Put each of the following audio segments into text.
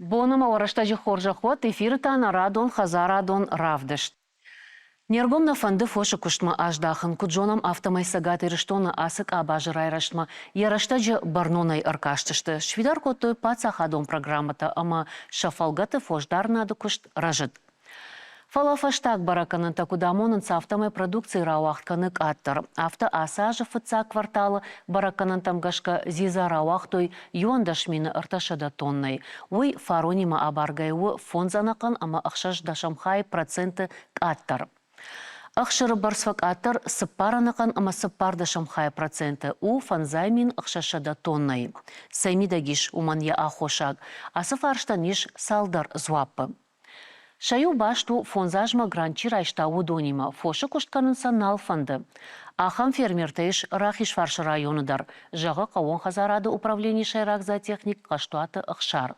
Бон ӕмӕ рӕстӕджы хорзӕх уӕд, эфиры та нӕ радон хӕдзарадон равдыст. Не ргом нӕ фӕнды фосы куыстмӕ аздахын. Куыд зонӕм, афтӕмӕй Цӕгат Ирыстоны ацы къабазы райрӕзтмӕ йӕ рӕстӕджы бӕрнонӕй ӕркастысты, сфидар кодтой паддзахадон программӕтӕ ӕмӕ сӕ фӕлгӕты фосдарынады куыст рӕзыд. Фӕлӕ фӕстаг бӕрӕггӕнӕнтӕ куыд амонынц, афтӕмӕй продукцийы рауагъд кӕны къаддӕр. Афтӕ ацы азы фыццаг кварталы бӕрӕггӕнӕнтӕм гӕсгӕ дзидза рауагътой 11 300 тоннӕйы. Уый фаронимӕ абаргӕйӕ у фондз ӕнӕхъӕн ӕмӕ ӕхсӕз дӕсӕм хайы проценты къаддӕр. Ӕхсыры бӕрц фӕкъаддӕр цыппар ӕнӕхъӕн ӕмӕ цыппар дӕсӕм хайы проценты, у 5600 тоннӕйы. Цӕй мидӕг ис уымӕн йӕ аххосаг? Ацы фарстӕн ис цалдӕр дзуаппы. Сӕ иу баст у, фондз азмӕ грант чи райста, уыдонимӕ. Фосы куыст кӕнын сӕ нал фӕнды. Ахӕм фермертӕ ис Рахизфарсы районы дӕр, зӕгъы хъӕууон хӕдзарады управленийы сӕйраг зоотехник Хъӕстуаты Ӕхсар.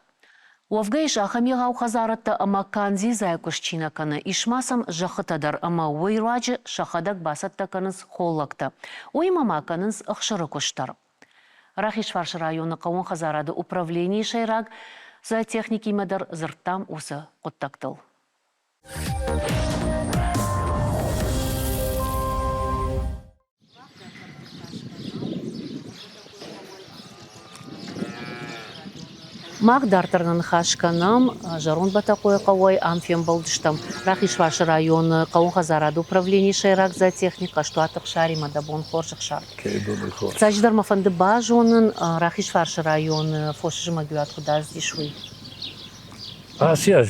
Уӕвгӕ ис ахӕм егъау хӕдзарадтӕ ӕмӕ канд дзидзайы куыст чи нӕ кӕны, ис ма сӕм зӕххытӕ дӕр ӕмӕ уый руаджы сӕхӕдӕг бацӕттӕ кӕнынц холлӕгтӕ. Уыимӕ ма кӕнынц ӕхсыры куыст дӕр. Рахизфарсы районы хъӕууон хӕдзарады управленийы сӕйраг зоотехникимӕ дӕр дзырдтам уыцы хъуыддӕгтыл. Мах дарддӕр нӕ ныхас кӕнӕм Зӕронд Бӕтӕхъойы хъӕуӕй. Ам фембӕлдыстӕм Рахизфарсы районы хъӕууон хӕдзарады управленийы сӕйраг зоотехник Хъӕстуаты Ӕхсаримӕ. Дӕ бон хорз, Ӕхсар. Фыццаджыдӕр мӕ фӕнды базонын, Рахизфарсы районы фосы зымӕгиуат куыд аздис, уый. Ацы аз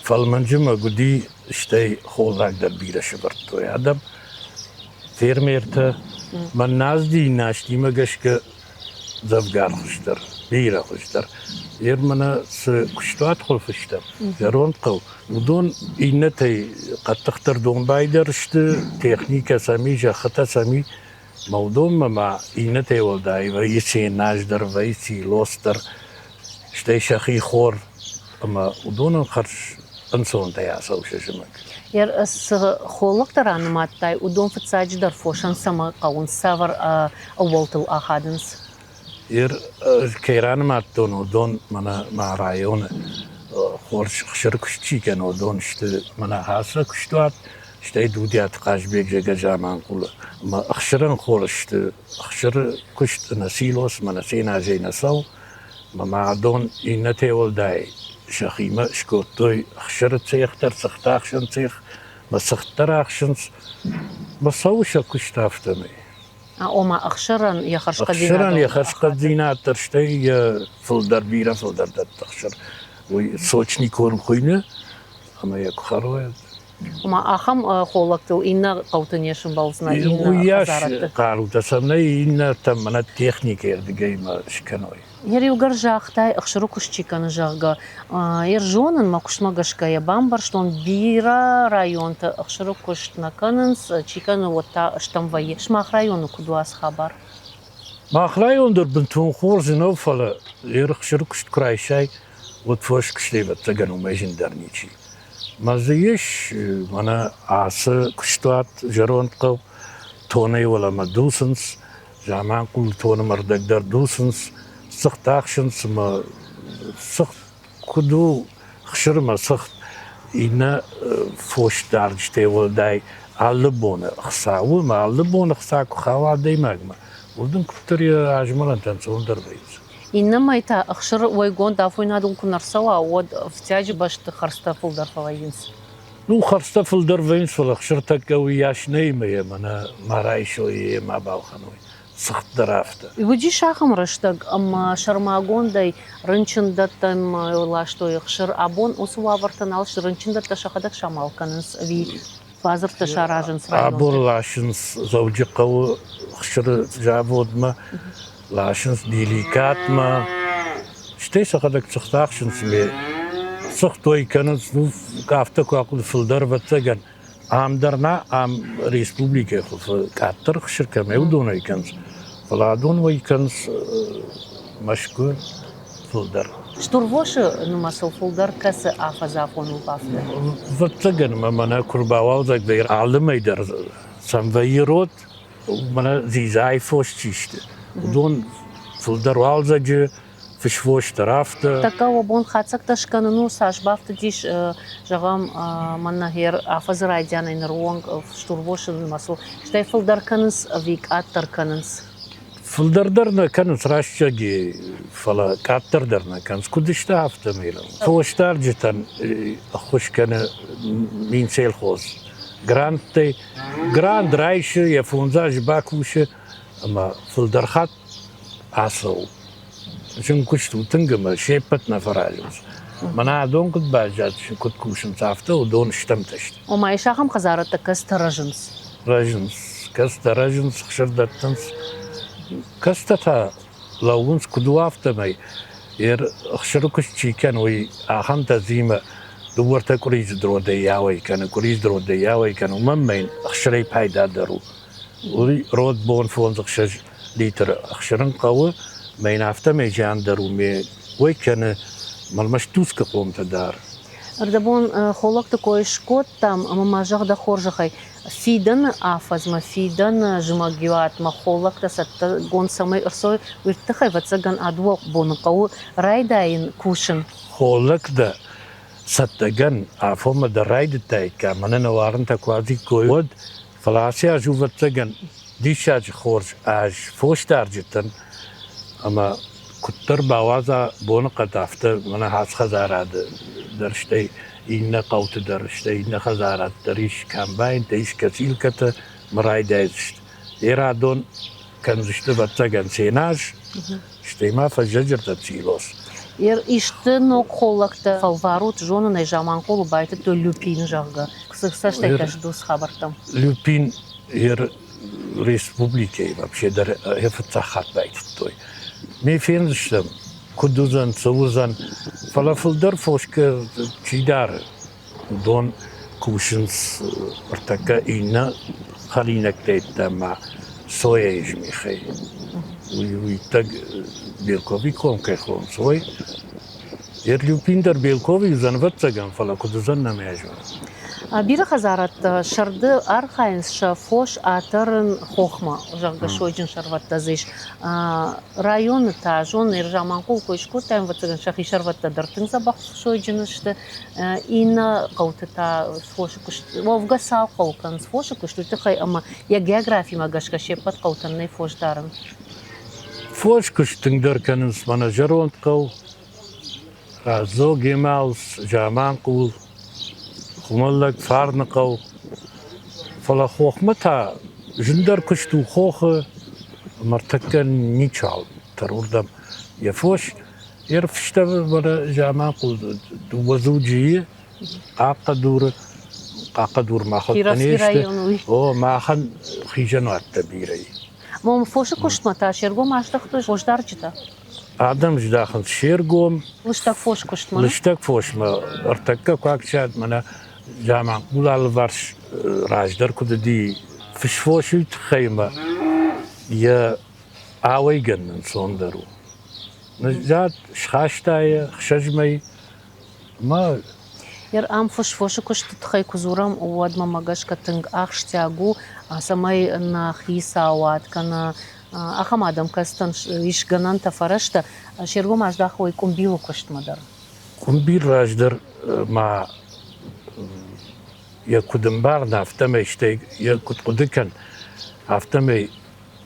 фӕлмӕн зымӕг уыди, стӕй холлаг дӕр бирӕ сӕвӕрдтой адӕм. Фермертӕ мӕн назди настимӕ гӕсгӕ дзӕвгар хуыздӕр, бирӕ хуыздӕр. Ер мӕнӕ цы куыстуат хуылфы стӕм, зӕронд хъӕу, уыдон иннӕтӕй хъӕддыхдӕр домбайдӕр сты, техникӕ сӕм и, зӕххытӕ сӕм и. Мӕ уыдонмӕ ма иннӕтӕй уӕлдай вӕййы сенаж дӕр, вӕййы силос дӕр, стӕй сӕхи хор ӕмӕ уыдонӕн хӕрз ӕнцонтӕй ацӕуы сӕ зымӕг. Цы холлӕгтӕ ранымадтай, уыдон фыццаджыдӕр фосӕн цӕмӕ хъӕуынц, цавӕр ӕууӕлтыл ахадынц? Кӕй ранымадтон, уыдон мӕнӕ мӕ районы хорз хсыр куыст чи кӕны, уыдон сты мӕнӕ ацы куыстуат, стӕй Дудиаты Хъазбег зӕгъгӕ Заманхъулы. Ӕмӕ ӕхсырӕн хорз сты, ӕхсыры куыст ӕнӕ силос мӕ нӕ сенажӕй нӕ цӕуы. Ӕмӕ ма адон иннӕтӕй уӕлдай сӕхимӕ скодтой ӕхсыры цех дӕр, цыхтахсӕн цех, мӕ цыхт дӕр ахсынц. Мӕ цӕуы сӕ куыст афтӕмӕй. Ома ӕхсырӕн йӕ хӕрзхъӕддзинад. Ӕхсырӕн йӕ хӕрзхъӕддзинад дӕр, стӕй йӕ фылдӕр, бирӕ фылдӕр дӕтты ӕхсыр. Уый сочный корм хуыйны, ӕмӕ йӕ куы хӕрой. Ома ахӕм холлӕгтыл иннӕ хъӕуты не сӕмбӕлдзынӕ, иннӕ Уыйас хӕдзарадты. хъарутӕ сӕм нӕй, иннӕтӕ мӕнӕ техникӕйы рдыгӕй ма скӕной. Ныр иугӕр загътай, ӕхсыры куыст чи кӕны, зӕгъгӕ, йе зонын, мӕ куыстмӕ гӕсгӕ йӕ бамбӕрстон, бирӕ районты ӕхсыры куыст нӕ кӕнынц, чи кӕны, уӕд та стӕм вӕййы. Сымах районы куыд у ацы хабар? Мах район дӕр бынтон хорз нӕу, фӕлӕ йе хсыры куыст куы райсай, уӕд фос куыстӕй ӕвӕццӕгӕн уымӕй зындӕр ничи. Мӕ дзы ис мӕнӕ ацы куыстуат зӕронд хъӕу, тонӕй уӕлӕмӕ дуцынц, Заманхъулы тоны ӕрдӕг дӕр дуцынц, цыхт ахсынц ӕмӕ цыхт куыд у хсырмӕ цыхт, иннӕ фосдарджытӕй уӕлдай алы боны ӕхца у ӕмӕ алы боны ӕхца куы хауа адӕймагмӕ, уӕд ын куыддӕр йӕ азмӕлӕнтӕ ӕнцондӕр вӕййынц. Иннӕмӕй та ӕхсыр уӕйгонд афойнадыл куы нӕ рцӕуа, уӕд ӕфтиаджы бӕсты хӕрдзтӕ фылдӕр фӕвӕййынц. Ну, хӕрдзтӕ фылдӕр вӕййынц, фӕлӕ ӕхсыртӕккӕ уыйас нӕй ӕмӕ йӕ мӕнӕ ма райсой, йе ма балхӕной. Цыхт дӕр афтӕ. Уыдис ахӕм рӕстӕг, ӕмӕ сӕрмагондӕй рынчындӕттӕм ластой ӕхсыр. Абон уыцы уавӕртӕ нал сты. Рынчындӕттӕ сӕхӕдӕг самал кӕнынц ӕви бадзырдтӕ саразынц районты? Абон ласынц Дзӕуджыхъӕуы ӕхсыры заводмӕ, ласынц Деликатмӕ, стӕй сӕхӕдӕг цыхт ахсынц ме цыхт уӕй кӕнынц, ну, афтӕ куы ахъуыды фылдӕр, ӕвӕццӕгӕн, ам дӕр нӕ, ам республикӕйы хуылфы къаддӕр хсыр кӕмӕй уыдонӕй кӕнынц, фӕлӕ адон уӕй кӕнынц Мӕскуы фылдӕр. Стурвосы нымӕцыл фылдӕр кӕцы афӕдзы афоныл бафты? Ӕвӕццӕгӕн мӕ мӕнӕ куы рбауалдзӕг вӕййы, алы мӕй дӕр сӕм вӕййы род, мӕнӕ дзидзайы фос чи сты, уыдон фылдӕр уалдзӕджы, Фысвос дӕр афтӕ. Тӕккӕ уӕ бон хатдзӕгтӕ скӕнын у, цас бафтыдис, зӕгъӕм, мӕнӕ гъер афӕдзы райдианӕй ныры онг стурвосы нымӕцыл, стӕй фылдӕр кӕнынц ӕви къаддӕр кӕнынц? Фылдӕр дӕр нӕ кӕнынц рӕстӕги, фӕлӕ къаддӕр дӕр нӕ кӕнынц. Куыд сты, афтӕмӕй. Фосдарджытӕн ӕххуыс кӕны Минсельхоз гранттӕй. Грант райсы, йӕ 5 азы бакусы ӕмӕ фылдӕр хатт ацӕуы. Зын куыст у тынг ӕмӕ се ппӕт нӕ фӕразынц. Мӕнӕ адон куыд баззадысты, куыд кусынц, афтӕ уыдон стӕмтӕ сты. Ома ис ахӕм хӕдзарӕдтӕ, кӕцытӕ рӕзынц? Рӕзынц. Кӕцытӕ рӕзынц, хсыр дӕттынц. Кӕцытӕ та лӕууынц, куыд у, афтӕмӕй. Ӕхсыры куыст чи кӕны, уый ахӕмтӕ зимӕ дыууӕртӕ къуыридзы дродӕй ауӕй кӕны, къуыридзы дродӕй ауӕй кӕны, уымӕн ма йын ӕхсырӕй пайда дӕр у. Уый род бон 5-6 литры ӕхсырын хъӕуы, мӕ йын афтӕмӕй зиан дӕр у, ме уӕй кӕны мӕлмӕстуцкы хъомтӕ дӕр. Ӕрдӕбон холлӕгты кой скодтам, ӕмӕ ма зӕгъ дӕ хорзӕхӕй, фидӕны афӕдзмӕ, фидӕны зымӕгиуатмӕ холлӕгтӕ цӕттӕгонд цӕмӕй ӕрцӕуой, уый тыххӕй, ӕвӕццӕгӕн, а дыууӕ боны хъӕуы райдайын кусын. Холлӕгтӕ цӕттӕгӕн афонмӕ дӕр райдыдтаиккам, мӕнӕ нӕ уарынтӕ куы уадзиккой, уӕд. Фӕлӕ ацы аз у, ӕвӕццӕгӕн, диссаджы хорз аз фосдарджытӕн ӕмӕ куыддӕр бауадза боныхъӕд, афтӕ мӕнӕ ацы хӕдзарады дӕр, стӕй иннӕ хъӕуты дӕр, стӕй иннӕ хӕдзарад дӕр ис комбайнтӕ, ис косилкӕтӕ ӕмӕ райдайдзысты. Йӕ радон кӕндзысты, ӕвӕццӕгӕн, сенаж, стӕй ма фӕззӕджырдӕм силос. Исты ног холлӕгтӕ фӕлварут, зонын ӕй, Заманхъулы байтыдтой люпин, зӕгъгӕ. Цы цӕстӕй кӕсыс уыцы хабӕрттӕм? Люпин республикӕйы вообще дӕр йӕ фыццаг хатт байтыдтой. Ме фендзыстӕм, куыд уыдзӕн, цы уыдзӕн, фӕлӕ фылдӕр фос чи дары, уыдон кусынц ӕртӕккӕ иннӕ хӕринӕгтӕ йеддӕмӕ сойӕйы змихӕй. Уый иттӕг Белкови ком кӕй хонынц, уый. Ерлюпин дӕр Белкови уыдзӕн, ӕвӕццӕгӕн, фӕлӕ куыд уыдзӕн, нӕма зонын. Бирӕ хӕдзарӕдтӕ сӕрды архайынц сӕ фос атӕрын хохмӕ, зӕгъгӕ, сойджын сӕрвӕттӕ дзы ис. Районы та, зонын, Заманхъул кой скодтай, ӕвӕццӕгӕн, сӕхи сӕрвӕттӕ дӕр тынг дзӕбӕх сойджын сты. Иннӕ хъӕуты та фосы куыст, уӕвгӕ цал хъӕуы кӕнынц фосы куыст, уый тыххӕй ӕмӕ йӕ географимӕ гӕсгӕ се ппӕт хъӕутӕн нӕй фос дарын. Фос куыст тынгдӕр кӕнынц мӕнӕ зӕронд хъӕу, Раздзог, Емалц, Заманхъул, Хуымӕллӕг, Фарныхъӕу. Фӕлӕ хохмӕ та зындӕр куыст у хохы, ӕмӕ ӕртӕккӕ ничуал уырдӕм йӕ фос. Ӕрфыстӕ мӕнӕ Заманхъул дыууӕ дзуджы Хъахъхъӕдуры Хъахъхъӕдур махуӕттӕ не сты. О, махӕн хизӕнуӕттӕ бирӕ и. Мом фосы куыстмӕ та се ргом аздӕхтой фосдарджытӕ? Адӕм здахынц се ргом. Лыстӕг фос куыстмӕ? Лыстӕг фосмӕ. Ӕртӕккӕ куы аксиат, мӕнӕ Заманхъул алыварс раздӕр куыд уыди, фысфосы тыххӕй ӕмӕ йӕ ауӕйгӕнӕн ӕнцондӕр у. Ныззад, схаста йӕ 6 мӕй ӕмӕ Ер ам фосфосы куысты тыххӕй куы дзурӕм, уӕд мӕмӕ гӕсгӕ тынг ахсджиаг у, цӕмӕй нӕ хицауад кӕнӕ ахӕм адӕм, кӕцытӕн ис гӕнӕнтӕ, фӕрӕзтӕ, се ргом аздахой къуымбилы куыстмӕ дӕр. Къуымбил раздӕр ма йӕ куыд ӕмбарын, афтӕмӕй, стӕй йӕ куыд хъуыды кӕн, афтӕмӕй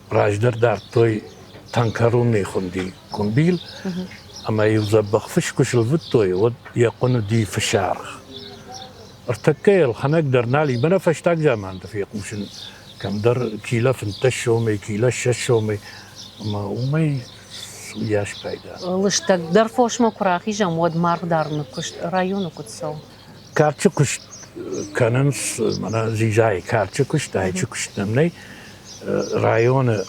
раздӕр дардтой танкаронный хуынди къуымбил, ӕмӕ-иу дзӕбӕх фыс куы сылвыдтой, уӕд йӕ хъуын уыди фысаргъ. Ӕртӕккӕ йӕ ӕлхӕнӕг дӕр нал и, мӕнӕ фӕстаг заманты фехъусын кӕмдӕр кило 15 сомӕй, кило 20 сомӕй, ӕмӕ уымӕй уыйас пайда. Лыстӕгдӕр фосмӕ куы рахизӕм, уӕд маргъ дарыны куыст районы куыд цӕуы? Карчы куыст кӕнынц, мӕнӕ дзидзайы карчы куыст, айчы куыст нӕм нӕй. Районы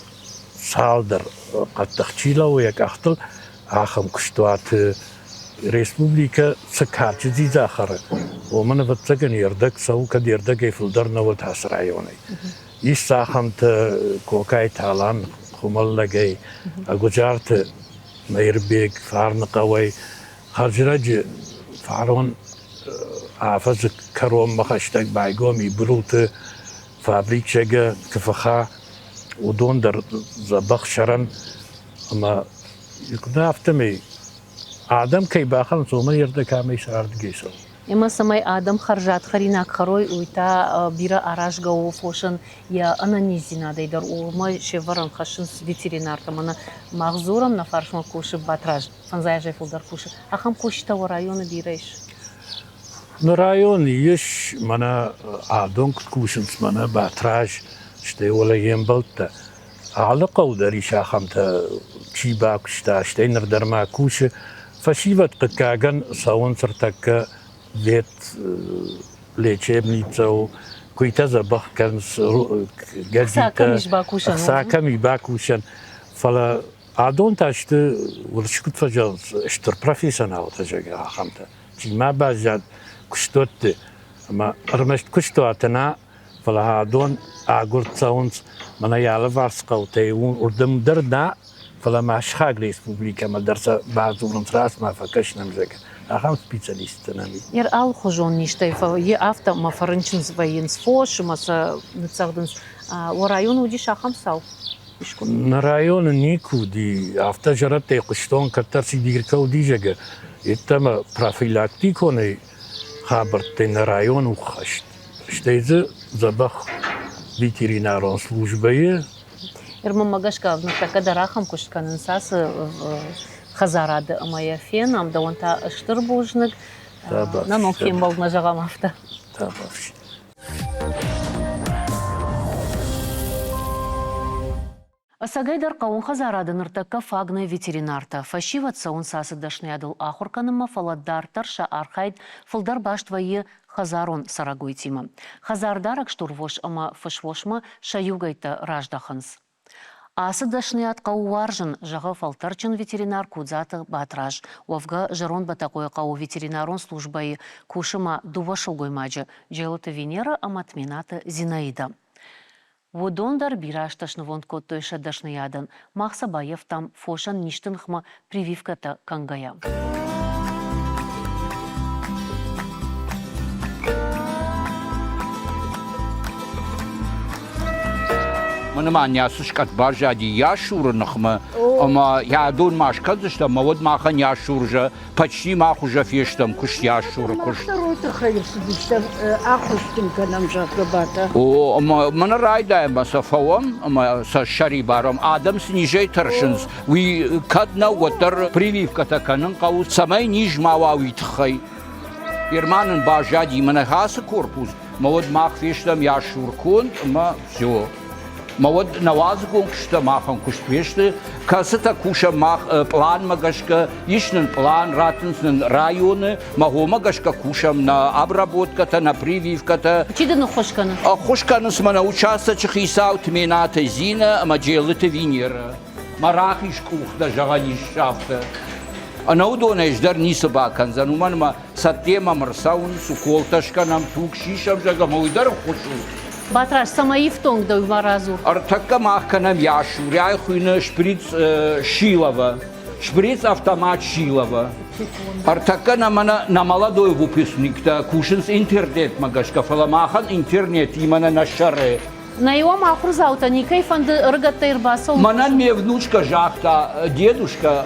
цалдӕр хъӕддых чи лӕууы йӕ къӕхтыл, ахӕм куыстуаты республикӕ цы карчы дзидза хӕры, уымӕн, ӕвӕццӕгӕн, йе рдӕг цӕуы, кӕд йе рдӕгӕй фылдӕр нӕ уыд ацы районӕй. Ис ахӕмтӕ Кокайты Алан, Хуымӕллӕгӕй, Ӕгуыджарты Мӕирбег, Фарныхъӕуӕй, Хӕрзрӕджы фарон афӕдзы кӕронмӕ хӕстӕг байгом и Бруты фабрикӕгӕ КФХ, уыдон дӕр дзӕбӕх сӕрӕн ӕмӕ афтӕмӕй. Адӕм кӕй бахӕрынц, уымӕн йе рдӕг амӕй сӕрдыгӕй цӕуы. Ӕмӕ цӕмӕй адӕм хӕрзад хӕринаг хӕрой, уый та бирӕ аразгӕ у фосӕн йӕ ӕнӕниздзинадӕй дӕр. Уымӕ се вӕрӕн хӕссынц ветеринартӕ. Мӕнӕ мах дзурӕм, нӕ фарсмӕ кусы Батраз, фӕндзай азӕй фылдӕр кусы. Ахӕм кусджытӕ уӕ районы бирӕ ис? Нӕ районы ис, мӕнӕ адон куыд кусынц, мӕнӕ Батраз, стӕй уӕлӕ йе мбӕлттӕ. Алы хъӕу дӕр ис ахӕмтӕ, чи бакуыста, стӕй ныр дӕр ма кусы. Фӕсивӕд, хъыгагӕн, цӕуынц ӕртӕккӕ вет лечебницӕ у, куыйтӕ дзӕбӕх кӕнынц, гӕдзитӕ, ӕхца кӕм и бакусӕн. Фӕлӕ адон та сты, уырыс куыд фӕзӕгъынц, стыр профессионалтӕ, зӕгъгӕ, ахӕмтӕ. Чи ма баззад куыстуӕтты, ӕмӕ ӕрмӕст куыстуаты нӕ, фӕлӕ адон агуырд цӕуынц мӕнӕ йӕ алыварс хъӕутӕй уырдӕм дӕр нӕ, фӕлӕ ма сыхаг республикӕмӕ дӕр сӕ бадзурынц, размӕ фӕкӕсынӕм, зӕгъгӕ, ахӕм специалисттӕ нӕм и. Йе алыхуызон низтӕй фӕвӕййы афтӕ ӕмӕ фӕрынчын вӕййынц фос ӕмӕ сӕ ныццӕгъдынц. Уӕ районы уыдис ахӕм цау? Искуы? Нӕ районы никуы уыди. Афтӕ зӕрӕдтӕй хъуыстон, кӕддӕр Сибиркӕ уыди, зӕгъгӕ, йеддӕмӕ профилактиконӕй хабӕрттӕй нӕ район у хӕст. Стӕй дзы дзӕбӕх ветеринарон службӕйы. Мӕнмӕ гӕсгӕ, ныртӕккӕ дӕр ахӕм куыст кӕнынц ацы хӕдзарады ӕмӕ йӕ фенӕм. Дӕуӕн та стыр бузныг. Нӕ ног фембӕлдмӕ зӕгъӕм афтӕ. Ӕцӕгӕйдӕр хъӕууон хӕдзарады ныртӕккӕ фаг нӕй ветеринартӕ. Фӕсивӕд цӕуынц ацы дӕсныйадыл ахуыр кӕнынмӕ, фӕлӕ дарддӕр сӕ архайд фылдӕр баст вӕййы хӕдзарон цӕрӕгойтимӕ. Хӕдзардарӕг стурвос ӕмӕ фысвосмӕ сӕ иугӕйттӕ раздахынц. Ацы дӕсныйад хъӕуы уарзын, зӕгъы фӕлтӕрджын ветеринар Кудзаты Батраз. Уӕвгӕ, Зӕронд Бӕтӕхъойы хъӕуы ветеринарон службӕйы кусы ма дыууӕ сылгоймаджы Джелыты Венера ӕмӕ Тменаты Зинаидӕ. Уыдон дӕр бирӕ азтӕ снывонд кодтой сӕ дӕсныйадӕн. Мах сӕ баййӕфтам фосӕн низты ныхмӕ прививкӕтӕ кӕнгӕйӕ. Мӕнӕ ма нӕ цы скъӕт баззади йӕ суры ныхмӕ, ӕмӕ йӕ адон ма скӕндзыстӕм, ӕмӕ уӕд махӕн йӕ сур почти мах уже фестӕм куыст йӕ суры куыст. Мах тыххӕй ӕрцыдыстӕм ӕххуыс дын кӕнӕм, зӕгъгӕ, батӕ. О, ӕмӕ мӕнӕ райдайӕм ӕмӕ сӕ фӕуӕм ӕмӕ сӕ ссӕрибар уӕм. Адӕм цы низӕй тӕрсынц, уый кӕд нӕу, уӕддӕр прививкӕтӕ кӕнын хъӕуы, цӕмӕй низ ма уа, уый тыххӕй. Герман нын баззади мӕнӕ ацы корпус, мӕ уӕд мах фестӕм йӕ сурконд ӕмӕ все. Мӕ уӕд нӕуӕдзыгон куыстӕ махӕн куыст фесты, кӕцытӕ кусӕм мах пъланмӕ гӕсгӕ, ис нын пълан, раттынц нын районы, мӕ уымӕ гӕсгӕ кусӕм нӕ обработкӕтӕ, нӕ прививкӕтӕ. Чи дын ӕххуыс кӕны? Ӕххуыс кӕнынц мӕнӕ участочы хицау Тменаты Зинӕ ӕмӕ Джелыты Венерӕ. Мӕ рахиз къух дӕ зӕгъӕн ис афтӕ. Ӕнӕ уыдонӕй ӕз дӕр ницы бакӕндзӕн, уымӕн ӕмӕ цӕттӕ мӕм ӕрцӕуынц, уколтӕ скӕнӕм, туг сисӕм, зӕгъӕм, ӕмӕ уый дӕр ӕххуыс у. Батраз, цӕмӕй ифтонг дӕ, уый ма радзур. Ӕртӕккӕ мах кӕнӕм ясурӕй хуыйны шприц Шилова. Шприц автомат Шилова. Ӕртӕккӕ нӕ мӕнӕ нӕ молодой выпускниктӕ кусынц интернетмӕ гӕсгӕ, фӕлӕ махӕн интернетимӕ нӕ сӕры. Нӕ уӕм ахуырдзаутӕ никӕй фӕнды ӕрыгӕттӕй ӕрбацӕуын? Мӕнӕн ме внучка загъта, дедушка,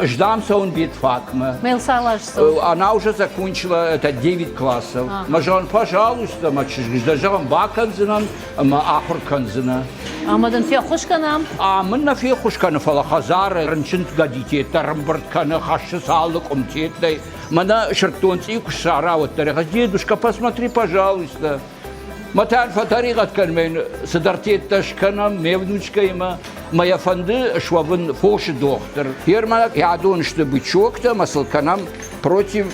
ждам цӕуын ветфакмӕ. Мел цал аз цӕуы? Она уже закончила это 9 классов. Мӕ зӕгъын, пожалуйста, мӕ чызг, дӕ зӕгъын, бакӕндзынӕн ӕмӕ ахуыр кӕндзынӕ. Ӕмӕ дын феххуыс кӕнӕм? Ам ын нӕ феххуыс кӕны, фӕлӕ хӕдзары рынчынтгӕ дитеттӕ ӕрӕмбырд кӕны, хӕссы сӕ алы къуымтеттӕй. Мӕнӕ сырддонцъи куы ссара, уӕддӕр дедушка, посмотри, пожалуйста. Мӕтӕн фӕтӕригъӕд кӕн, мӕ цыдӕр теттӕ скӕнӕм ме внучкӕимӕ. Мӕ йӕ фӕнды суӕвын фосы дохтыр. Германаг адон сты бычоктӕ, ӕмӕ сыл кӕнӕм против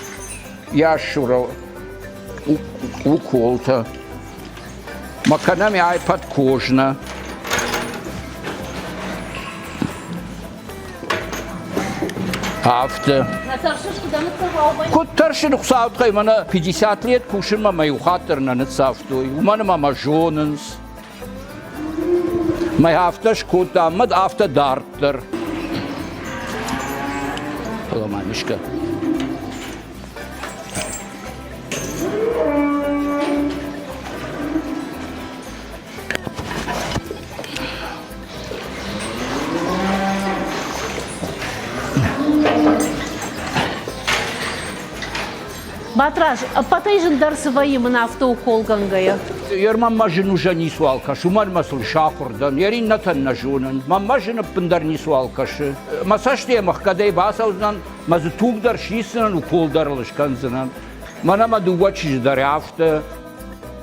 ящура уколтӕ. Мӕ кӕнӕм ай подкожно. Афтӕ. Куыд тӕрсын Хуыцауы тыххӕй, мӕнӕ 50 лет кусынмӕ мӕ иу хатт дӕр нӕ ныццавтой, уымӕн ӕмӕ мӕ зонынц. Мӕ афтӕ скодта, мӕ афтӕ дарддӕр. Фӕлӕ ма Мишка. Батраз, ӕппӕтӕй зындӕр цы вӕййы мын афтӕ уколгӕнгӕйӕ? Ермӕн мӕ зын уже ницуал кӕсы, уымӕн мӕ сыл сахуыр дӕн, йе иннӕтӕн нӕ зонын. Мӕн мӕ зын ӕппындӕр ницуал кӕсы. Мӕ цӕст йе мӕхгӕдӕй бацӕудзынӕн, мӕ дзы туг дӕр сисдзынӕн, укол дӕр ыл скӕндзынӕн. Мӕнӕ мӕ дыууӕ чызджы дӕр афтӕ.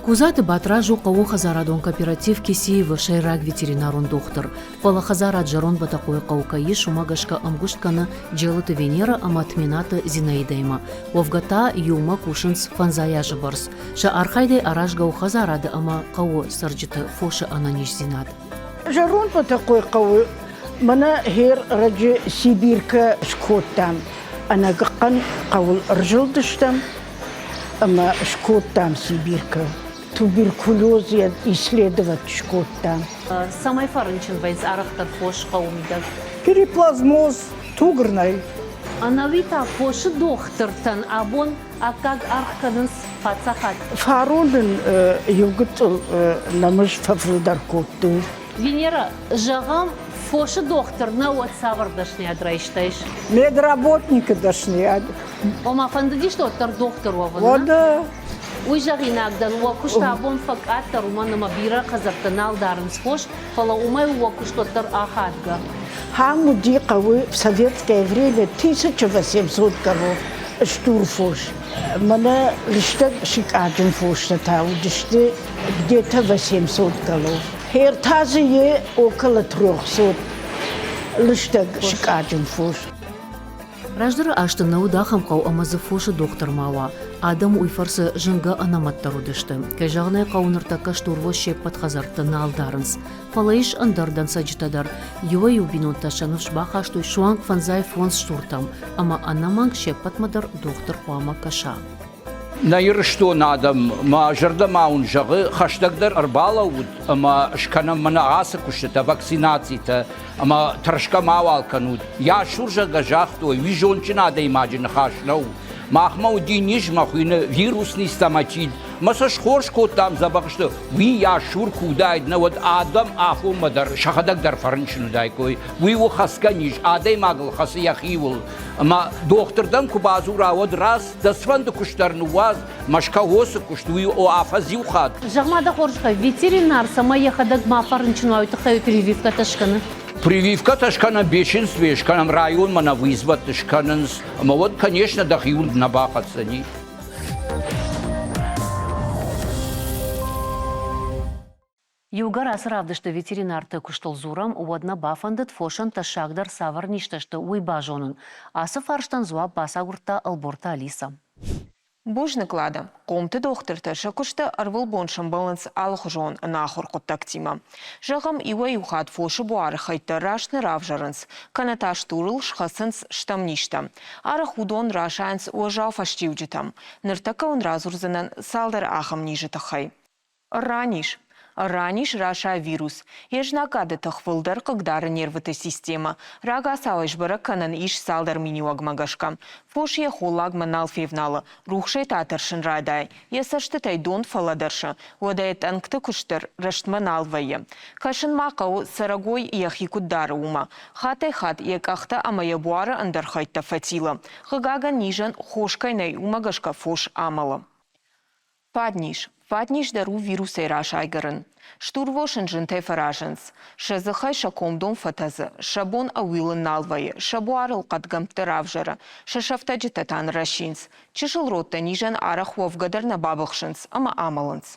Козаты Батраз у хъӕууонхӕдзарадон кооператив Кисиевы сӕйраг ветеринарон дохтыр. Фӕлӕ хӕдзарад зӕронд Бӕтӕхъойы хъӕуы кӕй ис, уымӕ гӕсгӕ ӕмгуыст кӕны Джелыты Венера ӕмӕ Тменаты Зинаидӕимӕ. Уӕвгӕ та иумӕ кусынц фӕндзай азы бӕрц. Сӕ архайдӕй аразгӕ у хӕдзарады ӕмӕ хъӕуы цӕрджыты фосы ӕнӕниздзинад. Зӕронд Бӕтӕхъойы хъӕуы мӕнӕ хер раджы Сибиркӕ скодтам. Ӕнӕгхъӕн хъӕуыл ӕрзылдыстӕм ӕмӕ скодтам Сибиркӕ. Туберкулез исследовать скодтам. Цӕмӕй фӕрынчын вӕййынц арӕхдӕр фос хъӕуы мидӕг? Пироплазмоз, тугрнӕй. Ӕнӕуи та фосы дохтыртӕн абон аккаг аргъ кӕнынц паддзахад. Фарон нын иу гыццыл нӕмыз фӕфылдӕр кодтой. Венера, зӕгъӕм, фосы дохтыр нӕ уӕд цавӕр дӕсныйад райстаис? Медработникы дӕсныйад. Ома фӕндыдис уӕддӕр дохтыр уӕвын? Уӕдӕ. Уый зӕгъинаг дӕн, уӕ куыст абон фӕкъаддӕр, уымӕн ӕмӕ бирӕ хӕдзӕрттӕ нал дарынц фос, фӕлӕ уымӕй уӕ куыст уӕддӕр ахадгӕ. Хам уыди хъӕуы в советское время 1800 коров стур фос. Мӕнӕ лыстӕг сыкъаджын фостӕ та уыдысты где-то 800 голов. Хер та дзы е около 300 лыстӕг сыкъаджын фос. Раздӕры азты нӕ уыд ахӕм хъӕу ӕмӕ дзы фосы дохтыр ма уа. Адӕм уый фӕрцы зынгӕ ӕнӕмӕтдӕр уыдысты. Кӕй зӕгъын ӕй хъӕуы, ныртӕккӕ стурвос се ппӕт хӕдзӕртты нал дарынц. Фӕлӕ ис ӕндӕр дӕнцӕджытӕ дӕр. Иуӕй-иу бинонтӕ сӕ ныфс бахастой суанг фӕндзай фондз стуртӕм, ӕмӕ ӕнӕмӕнг се ппӕтмӕ дӕр дохтыр хъуамӕ кӕса. Нӕ Ирыстоны адӕм мӕ зӕрдӕ ма уын зӕгъы, хӕстӕгдӕр ӕрбалӕууыд ӕмӕ скӕнӕм мӕнӕ ацы куыстытӕ, вакцинацитӕ ӕмӕ тӕрсгӕ мауал кӕнут. Йӕ зӕгъгӕ загътой, уый зондджын адӕймаджы ныхас нӕу. Махмӕ уыди низ мӕ хуыйны вирусный стоматит. Мӕ сӕ схорз кодтам дзӕбӕх сты. Уый йӕ сур куы уыдаид, нӕ уӕд адӕм афонмӕ дӕр сӕхӕдӕг дӕр фӕрынчын уыдаиккой. Уый у хӕцгӕ низ, адӕймагыл хӕцы йӕхиуыл. Ӕмӕ дохтырдӕм куы бадзура, уӕд раст дӕ цыфӕнды куыст дӕр ныууадз, Москвосы куыст, уый о афӕдз иу хатт. Зӕгъ-ма дӕ хорзӕхӕй, ветеринар цӕмӕй йӕхӕдӕг ма фӕрынчын уа, уый тыххӕй прививкӕтӕ скӕны? Прививкӕтӕ скӕнӕм бешенстве, скӕнӕм районмӕ нӕ вызвӕтты скӕнынц, ӕмӕ уӕд, конечно, дӕхиуыл нӕ бахӕцдзӕни. Иугӕр ацы равдысты ветеринарты куыстыл дзурӕм, уӕд нӕ бафӕндыд фосӕн тӕссагдӕр цавӕр низтӕ сты, уый базонын. Ацы фарстӕн дзуапп бацагуырдта Ӕлборты Алиса. Бузныг, Лада. Хъомты дохтыртӕ сӕ куысты ӕрвылбон сӕмбӕлынц алыхуызон ӕнахуыр хъуыддӕгтимӕ. Зӕгъӕм, иуӕй-иу хатт фосы буары хӕйттӕ раст нӕ равзӕрынц, кӕнӕ та стурыл схӕцынц стӕм низтӕ. Арӕх уыдон расайынц уӕззау фӕстиуджытӕм. Ныртӕккӕ уын радзурдзынӕн цалдӕр ахӕм низы тыххӕй. Ранис. Ранис расайы вирус. Йе знаггады тых фылдӕр хъыгдары нервыты системӕ. Рагацау ӕй сбӕрӕг кӕнӕн ис цалдӕр миниуӕгмӕ гӕсгӕ. Фос йӕ холлагмӕ нал февналы, рухсӕй та тӕрсын райдайы, йӕ цӕстытӕй дон фӕлӕдӕрсы, уӕдӕ йӕ тъӕнгты куыст дӕр рӕстмӕ нал вӕййы. Кӕсын ма хъӕуы, цӕрӕгой йӕхи куыд дары, уымӕ. Хаттӕй-хатт йӕ къӕхтӕ ӕмӕ йӕ буары ӕндӕр хӕйттӕ фӕтилы. Хъыгагӕн, низӕн хос кӕй нӕй, уымӕ гӕсгӕ фос амӕлы. Фадниз. Фадниз дӕр у вирусӕй расайгӕ рын. Стурвос ын зынтӕй фӕразынц. Сӕ дзыхӕй сӕ комдон фӕтӕдзы, сӕ бон ӕууилын нал вӕййы, сӕ буарыл хъӕдгӕмттӕ равзӕры, сӕ сӕфтӕджытӕ та ныррӕсийынц. Чысыл родтӕ низӕн арӕх уӕвгӕ дӕр нӕ бабыхсынц ӕмӕ амӕлынц.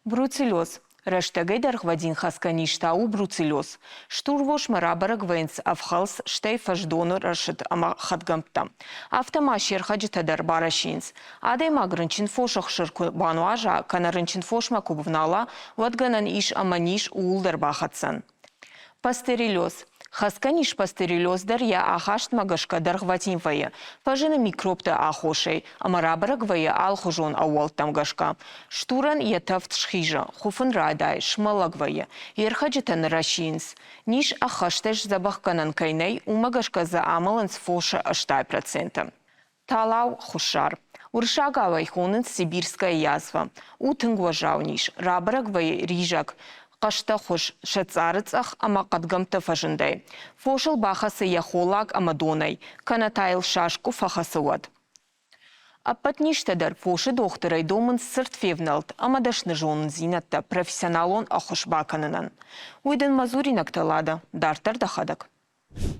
Бруцеллез. Рӕстӕгӕй дӕргъвӕдин хӕцгӕ низ та у бруцеллез. Стурвосмӕ рабӕрӕг вӕййынц ӕфхӕлц, стӕй фӕздоны рӕсыд ӕмӕ хӕдгӕмттӕ. Афтӕ ма се рхӕджытӕ дӕр барӕсийынц. Адӕймаг рынчын фосы хсыр куы бануаза кӕнӕ рынчын фосмӕ куы бавнала, уӕд гӕнӕн ис ӕмӕ низ ууыл дӕр бахӕцдзӕн. Пастереллез. Хӕцгӕ низ пастереллез дӕр йӕ ахастмӕ гӕсгӕ дӕргъвӕтин вӕййы, фӕзыны микробты аххосӕй ӕмӕ рабӕрӕг вӕййы алыхуызон ӕууӕлттӕм гӕсгӕ. Стурӕн йӕ тӕвд схизы, хуыфын райдайы, смӕлӕг вӕййы, йе рхӕджытӕ ныррӕсийынц. Низ ӕххӕстӕй сдзӕбӕхгӕнӕн кӕй нӕй, уымӕ гӕсгӕ дзы амӕлынц фосы 80%. Талау хуссар. Уырыссагау ӕй хонынц сибирская язва. У тынг уӕззау низ, рабӕрӕг вӕййы ризӕг, хъӕстӕхуыз, сӕ цъары цъӕх ӕмӕ хъӕдгӕмттӕ фӕзындӕй. Фосыл бахӕцы йӕ холлаг ӕмӕ донӕй, кӕнӕ та йыл саскъуы фӕхӕцы уӕд. Ӕппӕт низтӕ дӕр фосы дохтырӕй домынц цырд февнӕлд ӕмӕ дӕсны зонындзинӕдтӕ профессионалон ӕххуыс бакӕнынӕн. Уый дын мӕ дзуринӕгтӕ, Лада, дарддӕр дӕхӕдӕг.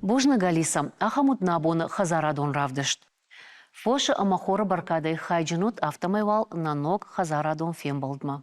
Бузныг, Алиса, ахӕм уыд нӕ абоны хӕдзарадон равдыст. Фосы ӕмӕ хоры бӕркадӕй хайджын ут, афтӕмӕй уал нӕ ног хӕдзарадон фембӕлдмӕ.